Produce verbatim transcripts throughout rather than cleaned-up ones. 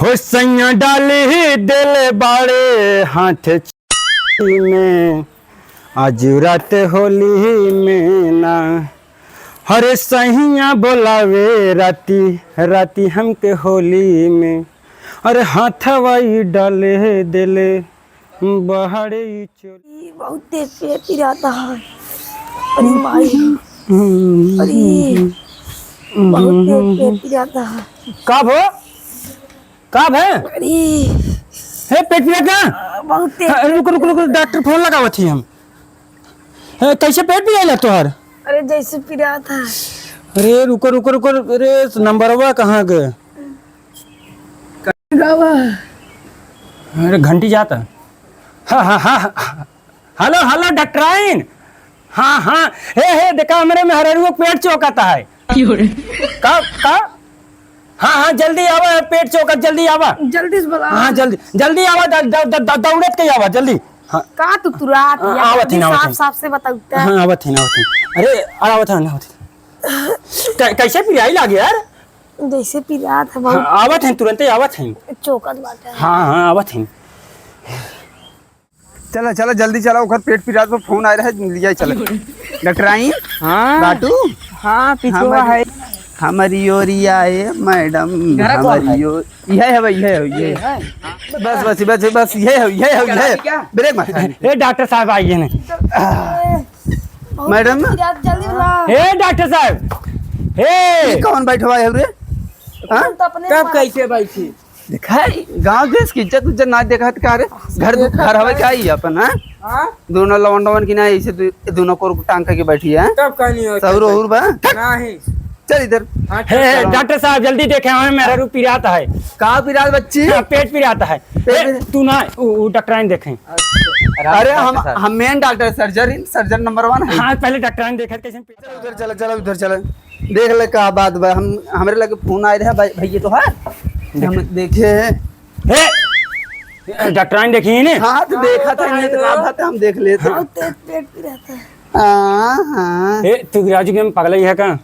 ओ सैया डाली ही दिल बाड़े हाथ च-, में, आज रात होली में ना। अरे सैया बोलावे राती, राती हमके होली में। अरे हाथवा ई डाले दिले बहरे ई चोली। ई बहुत तेज पेट पिराता है। अरे माई। अरे, बहुत तेज पेट पिराता है। का भो? का भे? अरे। हे, पेट पिराता? बहुत तेज। हाँ, रुको, रुको, रुको, डॉक्टर फोन लगावत ही हम। हे, कैसे पेट पिराइला तोहर? अरे, जैसे पिराता है। अरे, रुको, रुको, रुको, अरे, नंबरवा कहाँ गए? अरे घंटी जाता। हाँ, हाँ, हाँ, हाँ। हेलो, हेलो, डॉक्टराइन। हाँ, हाँ। हे, हे, देखा, हमरे मेहररुआ के पेट चौकाता है। का, का? हाँ, हाँ, जल्दी आवा, पेट चौकात, जल्दी आवा। जल्दी से बोला। हाँ, जल्दी, जल्दी आवा, द-, द-, द-, द-, दौड़त के आवा, जल्दी। हाँ। का तू तुरात हाँ, या आवत जल्दी ही ना, आवत साफ ही। साफ से बताऊ त। हाँ, आवत ही ना, आवत ही। अरे, आवत ही ना, आवत ही। कै-, कैसे पिराई लागे यार? जैसे पिरात है बहुत। हाँ, आवत हैं, तुरंते आवत हैं। चौकत बाटे। हाँ, हाँ, आवत हैं। चला, चला, जल्दी चला, ओकर पेट पिरात पर फोन आए रहे, लिया चला। डॉक्टराइन? हाँ। लाटू? हाँ, पिछुआ हमारी, है। हमारी ओरिया ए मैडम, घरा कौन हमारी है? ओर-, यह है भाई, यह है, यह है। है? बस, बस, बस, बस, यह है, यह है, क्या यह है। क्या? ब्रेक मत खाए। ए, डॉक्टर साहब, आइए ना। बहुत मैडम? जल्दी बुलाओ। ए, डॉक्टर साहब। ए! ये कौन बैठवा है रे? हाँ? तुम तो अपने कब मार- कैसे बैठी? देखा है, गाँव देश की इज्जत उज्जत ना देखा है, का रे? घर दु-, देखा घर हवे है। क्या ही अपन, हाँ? हाँ? दोनों लवंडवन की ना, ऐसे दु-, दोनों को टांग करके बैठी है। तब का नहीं होता सौर भाई। और बा? नहीं। चल इधर। हाँ, हे, चल, हे, चल। डॉक्टर साहब, जल्दी देखे, हमें मेहरारू पिरात है। का पिरात बच्ची? हाँ, पेट पिरात है। पेट ए, पिरात? तू ना, उ, उ डॉक्टराइन देखें। अरे, हम, डॉक्टर साहब। हम मेन डॉक्टर, सर्जन, सर्जन नंबर वन है। हाँ, पहले डॉक्टराइन देखे, कैसे पेट चल, उधर चला, चला, उधर चला। देख ले का बात बा, हम, हमरे लगे फोन आए रहे भाई, भैया तो है। हम देखे हैं। हे, डॉक्टराइन देखी ने? हाँ, तो देखा था, ये तो का बात है, हम देख लेते। बहुत तेज पेट पिरात है। हाँ, हाँ। ए, तू राजू के हम पगला ही है का?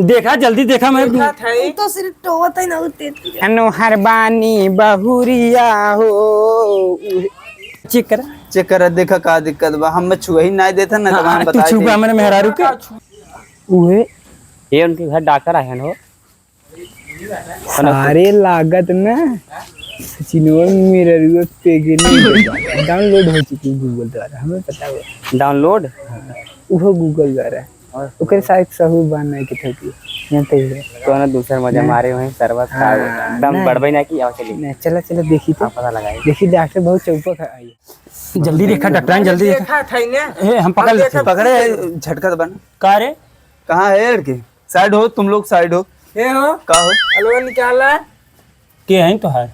देखा, जल्दी देखा, मैं देखा था ही। तो सिर्फ टोवत है ना, वो तेज पिरात। अनु हर बानी बहुरिया हो। चेक करा। चेक करा, देखा का दिक्कत बा। हम छुआ ही ना देता ना, हाँ, तो हम हाँ, तू बताए छुआ थे। मेरे मेहरारू के। उहे, ये उनके घर डॉक्टर आए हैं हो। सारे लागत ना, सचिनवा मेहररुआ प्रेग्नेंट बा। डाउनलोड हो चुकी Google द्वारा, हमें पता हुआ। डाउनलोड? हाँ, उहो Google द्वारा। और? ओकरे साथ सहू बान नहीं के ठोकी, जानते ही है। तो ना दूसर मजा ना। मारे हुए हैं, सरवा हाँ, खा एकदम नहीं। बड़बई ना की, आओ चलिए। नहीं, चला, चला, देखी तो। हाँ, पता लगाए। देखी, डॉक्टर बहुत चौपक है, आइए। जल्दी देखा, डॉक्टराइन, जल्दी देखा। देखा था ही ना। ए, हम पकड़ हम लेते हैं। देखा। पकड़े, झटका तो बन। का रे? कहाँ है लड़की? साइड हो, तुम लोग साइड हो। ए हो। का हो? अलवा निकाला। के हैं तोहार?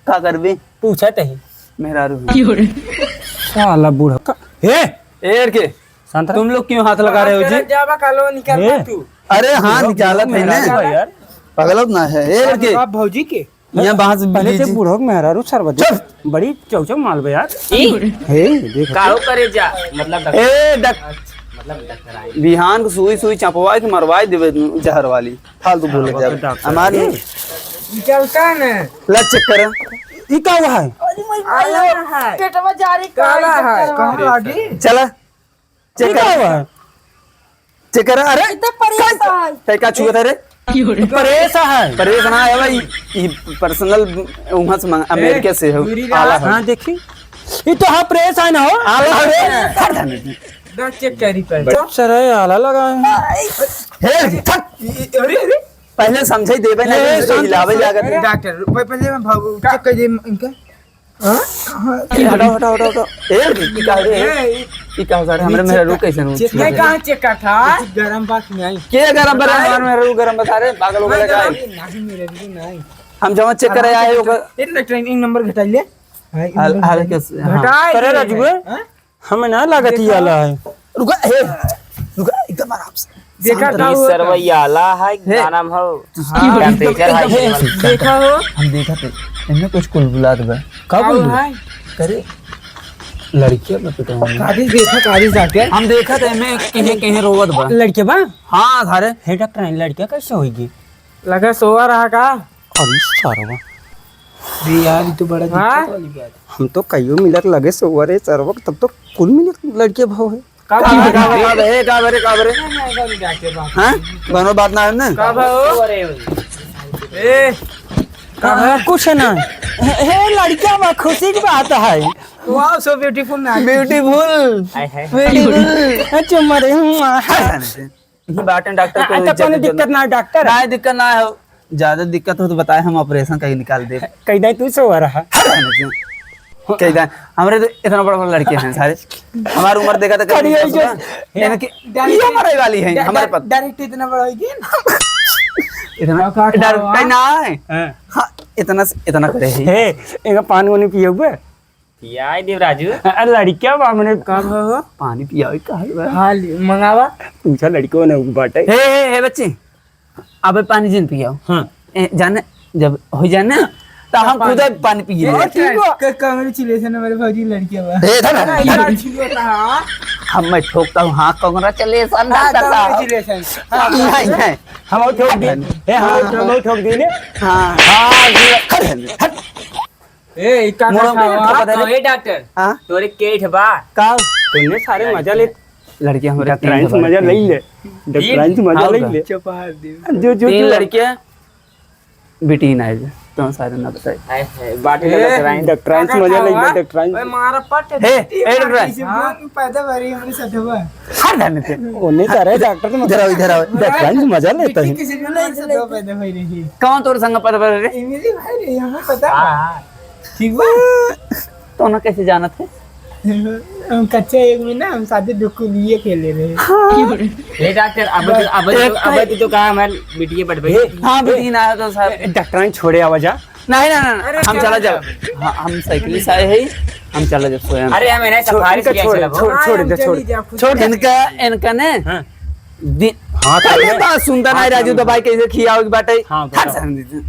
का करबे? पूछत ही। मेहरारू हैं। साला बूढ़ा का, हे! ए लड़के, शांत रह। तुम लोग क्यों हाथ लगा रहे हो जी? जावा का अलवा निकाल ए। तू। अरे हाँ, निकालत है ना। मेहरारू है यार। पगलब ना है। ए लड़के। बाप भौजी के? यहाँ बांस पहले बीजी। ते बूढ़ो के मेहरारू सरबत। चुप। बड़ी चौचौ माल बे यार। ई? हे, देख। काहो करे जा? मतलब डॉक्टर ए, डॉक-, मतलब डॉक्टर आए। बिहान को सुई, सुई चपवा के मरवाई देबे जहर वाली। फालतू बोले हाँ, जाबे। डॉक्टर हमार आए। नहीं। निकलता है ना। ला चेक कर। ई का हुआ है? अरे, मैं आया है। पेटवा जा रही, काला है। कहाँ लागी? चला। चेक ई का कर। हुआ है? चेक कर, अरे, इतना परेस का, है। ते का छुआ था रे? परेस है। परेस ना है भाई, ई पर्सनल वहाँ से मंगा, अमेरिका से हो, दूरी रहा। आला है। हाँ, देखी। ई तो हाँ परेस है ना हो। आला है रे। हट जाने की। ना चेक करी पहले। सर है, आला लगा है। हे, हट। अरे, अरे। पहले समझे देबे ना, ए, शांत हिलावे हो। लागत है। डॉक्टर, पहले हम भागो, चेक कर दे इनका। हाँ? ए, हटाओ, हटाओ, हटाओ, हटाओ। ए, ई का रे? ए, ई का सारे हमरे चेक मेहरारू कर, कैसे नु चेक कर। कहाँ चेक कर था? गरम बात नहीं आई। के गरम बता? हमारे मेहरारू गरम बता रहे, पागल हो गया क्या? नहीं, नहीं, मेरे भी नहीं। हम जमा चेक करे आए ओकर। एक मिनट, एक नंबर घटा ले। हाल, हाल के, हाँ। घटा करे ले। राजू, हाँ? हमें ना लागत ही आला है। रुका, हे, रुका, एकदम आराम से। देखा शांत रहो। का ई हुआ सरवैया आला है, हे। का नाम हो? हाँ, टेम्परेचर एकदम, हाई एकदम, लेवल। देखा हो? हम देखा थे, इनमें कुछ कुलबुलात बा। का का बोल रहे? है? करे, लड़कियां में पिटवा में। कादिस देखा, कादिस जाके। हम देखा थे, इनमें कहीं, कहीं रोवत बा। लड़के बा? हाँ, सारे। हे डॉक्टर, लड़कियां कैसे होगी? लगा सोवा रहा का? अरे सारवा। अरे यार, ये तो बड़ा दिक्कत हाँ? वाली बात। हम तो कहियो मिलक लगे से हुआ रे सरवा, तब तो कुल मिलक लड़के भाव है। का का बा, का बा, का बा, ए, का बा रे, का बा रे? नहीं, नहीं, नहीं, नहीं, नहीं, नहीं, हाँ? बनो बात ना है ना? का बा हो? ए, का बा? कुछ ना। हे, लड़किया बा, खुशी की बात है। Wow, so beautiful ना। Beautiful। हाय, हाय, हाय। Beautiful। अच्छा, मरे, मुआ। ये बात है, डॉक्टर, कोई अच्छा, इज्जत कोनो उज्जत दिक्कत ना। ना है, डॉक्टर? ना, दिक्कत ना हो। ज्यादा दिक्कत हो तो बताए, हम ऑपरेशन करके निकाल दे। कह दे तू से हो रहा। कह दे, हमरे तो इतना बड़ा बड़ा लड़के हैं सारे। हमारी उम्र देखा तो करिए करिए जो। इनकी, ये हमारे वाली है, डा-, हमारे डा-, पास। Direct इतना बड़ा हो गया ना। इतना का, का, डर का? कहीं ना है। हाँ। हाँ, इतना से, इतना करे है। हे, एक पान वो नहीं पिए हुए? पियाई देव राजू। अरे लड़किया बा हमने का हो? पानी पियाई का है बा? हाँ, ले, मंगावा। पूछा लड़कियों ने बाटे। हे, हे, हे बच्ची, अबे पानी जिन पियाओ। हाँ। ए, जाने, जब हो जाने, तो हम पानी। खुद पानी पी ले। ए, ठीक बा। क-, congratulation हमारे भौजी लड़किया बा। ए, इधर आ। ना, यार, ठीक बा, हाँ। हम मैं ठोकता हूँ, हाँ, congratulation, हाँ, डॉक्टर साहब। Congratulation। हाँ, नहीं, नहीं। हम और ठोक दी। ए, हम और, हम और ठोक दी ने। हाँ। हाँ, ये, अरे, हट। ए, ई का मोरो का में खावा? पता नहीं। ए, डॉक्टर, हाँ? तोरे केठ बा? का? तूने सारे मजा ले। लड़के हमरे डॉक्टराइन से मजा ले ले। डॉक्टराइन से मजा ले ले। चुप हाथ दे। जो, जो, तीन जो। लड़के, बेटी ना आए, तो सारे ना बताए। हाय, हाय, बाटे ए, डॉक्टराइन। डॉक्टराइन से मजा ले ले, डॉक्टराइन। ओए, मारा पट। हे, ए, डॉक्टराइन। इसे हाँ? बोल, पैदा भरी हमरे सठवा। हर धन थे। ओने तो रहे डॉक्टर से मजा। इधर आओ, इधर आओ। डॉक्टराइन से मजा लेता है। किसी भी नहीं सठवा पैदा भई रही। कौन तोर संग पैदा भई रही? इमली भाई रे, हमें पता बा। हाँ। ठीक बा? तो ना कैसे जानत है? हम कच्चा एक में ना, हम साथे डुकुलिए खेले रहे। हाँ। ए डॉक्टर, अब तो, अब तो, एक अब तो, तो कहा हमार बिटिया बढ़ गई। ए, हाँ, बिटिया ना तो साहब। ए, डॉक्टराइन छोड़े आवा जा। नहीं, ना, ना, ना, अरे, हम चला चला जाओ। जाओ। हाँ, हम साइकिल से आए हैं, हम चला जाओ स्वयं। अरे, हम इन्हें छोड़, सफारी इनका से छोड़, चला छोड़, हाँ, छोड़ हम दे, चली छोड़। जाओ, खुद छोड़। चली इनका, जाओ। इनका ने हाँ। दि-, हाँ, हाँ, तो ये ये बात सुनता नहीं, हाँ, राजू, हाँ। दवाई कैसे खियाओ की बाटे? हाँ, हट बताओ। समझ।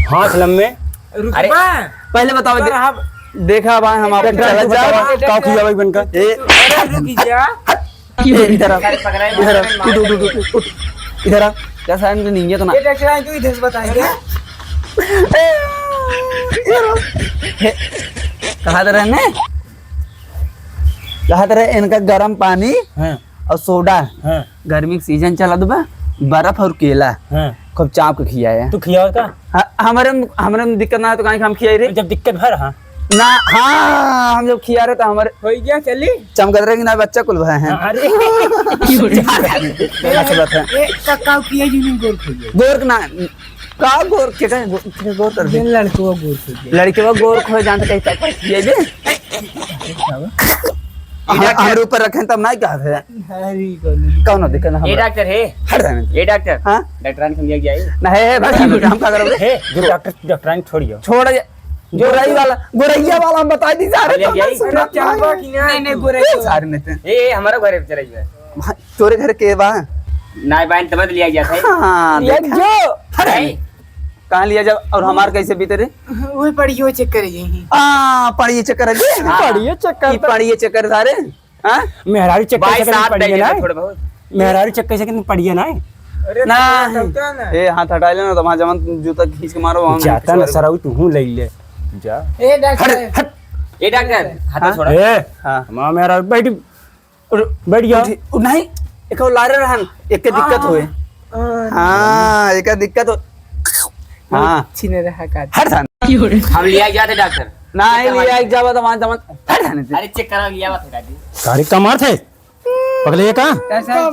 हाथ लम्बे। रुक अरे, बा। पहले बताओ, पर दे-, आप देखा बा, हम आपको डॉक्टर चला को जाओ। बताओ, का किया भाई बनका? ए, अरे, रुक जा। ए, इधर आ, अरे, पकड़ा है, इधर आ, पकड़ा है, उठ, उठ, उठ, उठ, उठ, इधर आ। कैसा है, इनकी नीयत ना। ये डॉक्टर आए, तू इधर से बताएंगे। ए, इधर आ। हे, कहा दे रहे ने? कहा दे रहे, इनका गरम पानी हाँ। और सोडा। हाँ। गर्मी के सीजन चलत बा, बर्फ और केला हाँ। खूब चाप के खियाए। तू खियाओ का? हाँ, हमरे में, हमरे में दिक्कत ना है तो काहे हम खियाई रे? जब दिक्कत भर, हाँ। ना, हाँ, हम जब खिया रहे तो हमरे हो गया, चली। चमकत रहे कि ना बच्चा कुल भय हैं। हाँ, अरे। अच्छा बात है। ए, का, का किया जी नहीं गोर खोइए। गोर ना, का गोर के, का गोर, के गोर कर दे? ये लड़कवा गोर खोइए। लड़कवा गोर खोए जानते कहीं तक ये दे। हाँ, हमारे ऊपर रखे तब नहीं कहा थे। अरे, कौन? कौन हो? दिक्कत ना ए हमरा। डॉक्टर है। हट जाने दे। ए डॉक्टर। हाँ? डॉक्टराइन के लिए जाए। ना, हे, हे, भाई, हम का करोगे? हे, जो डॉक्टर, डॉक्टराइन छोड़ियो। छोड़ दे। जो गोरई वाला, गोरैया वाला हम बता दी सारे, ले तो जाए। ना सुना अरे, क्या हुआ कि ना? नहीं, नहीं, गोरई ए, तो सारे नहीं थे। ए, ए, हमारा घर चले जाए। भाई, तोरे घर के बा? नाई बाइन तब लिया गया था। हाँ, ले देखा। जो। अरे। कहाँ लिया जाओ? और हमार कैसे बीते रे? वही पढ़ियो चेक करे यही। आ, पढ़िए चेक करे जी? हाँ। पढ़िए चेक कर। ई पढ़िए चेक कर सारे। हाँ? मेहरारू चेक भाई कैसे साथ पढ़िए दे ना? देते थोड़ा बहुत। मेहरारू चेक कैसे कितने पढ़िए ना? अरे ना। तो क्या ना? ए, हाथ हटा लेना, तो वहाँ जवन जूता खींच के मारो, वहाँ जाता ना पीछे सरऊ, तू हूँ ले ले। जा। ए, डॉक्टर। हट, हट। ए, डॉक्टर, हाथ हाँ? छोड़ा। ए, हाँ। हमारा मेहरारू बैठ, उठ, बैठ गया। उठी, उठ, नहीं, एक और लारे रहन, एक के दिक्कत हाँ। होए। हाँ। हाँ, एक दिक्कत हो। हाँ। छीने रहा का। हट थान। हम लिया गया था डॉक्टर। ना, चेक नहीं करवा लिया, लीजिए। जावा तो वहाँ जमा, हट थाने से। अरे, चेक करा लिया बात है, दादी। सारे कमार थे। पकड़िए का? अच्छा, अच्छा,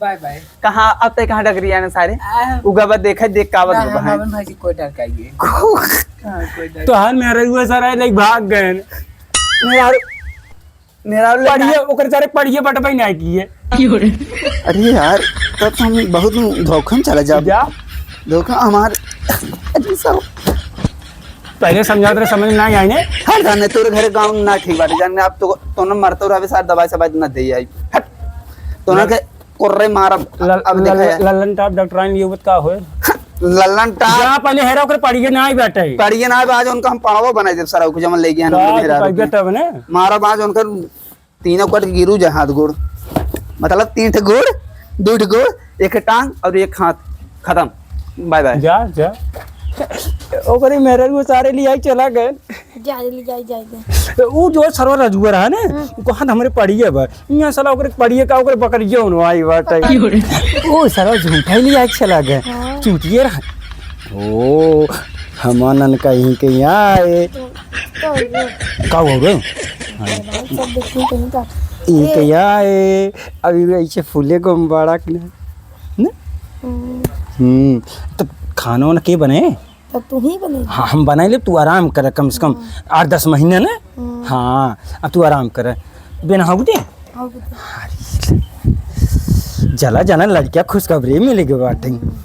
बाय, बाय। कहाँ, अब तक कहाँ डगरिया ने सारे? आ, उगा बा, देखा, देख का बा, ना, हम बहन। अपन भाई से कोई डर का ये। को- हाँ, कोई डर। तो हाल में रहुआ सारा, लाइक, भाग गए। यार, मेरा वाला पढ़िए, ओकर सारे पढ़िए बटबई ना किए। अरे यार, तब तो हम बहुत धोखा में चला जाब। जा। धोखा हमार, अरे सब। पहले समझात रहे, समझ ना आई ने। हट जाने, तोरे घरे गाँव ना ठीक बाटे, जाने आप तो, तो ना मरते रहे, साथ दवाई सवाई ना दे आई। हट। तो ना लल-, के कोर्रे मारब। लल-, अब देखा लल-, है। लल्लन टाप डॉक्टराइन लिए का होए? लल्लन टाप। जा पहले हेरा ओकर पढ़िए ना आई बैठे। पढ़िए ना आई, आज उनका हम पढ़ावो बनाई देब सारा, कुछ जमन ले गया ना का मेहरारू के। तब ने? मारब आज उनकर तीनों कट के गिरू जाए हाथ गोड़, मतलब तीन ठे गोड़, दो ठे गोड़, एक टांग और एक हाथ, खत्म, बाय बाय। जा, जा। ओकरे मेहरारू सारे लियाई चला गए। जाए ले जाए, जाए दे। ऊ जो सरवा रजुआ रहा ना, हम्म। ऊ कहा था हमरे पड़िया बा। यहाँ साला ओकरे पड़िया का, ओकरे बकरिया होनो आई बाटे। ओ सरवा झूठा ही लियाई चला गए। हाँ। चूतिए रहा। ओ, हमानन कहीं के यहाँ आए। तो, तो ये का हो गए? सब देखिए कहीं का। ई ए। के यहाँ आए, अभी ऐसे फूले गम बड़ा कि ना? ना? हम्म। हम्म, तो खाना वाना के बने? तब तू ही बने। हाँ, हम बनाई लेब, तू आराम कर कम से कम हम्म। आठ दस महीना ना। हम्म। हाँ, अब तू आराम कर। बिना हो गए? हो गए। जला जना लड़किया खुशखबरी मिल गई बाटे। हम्म।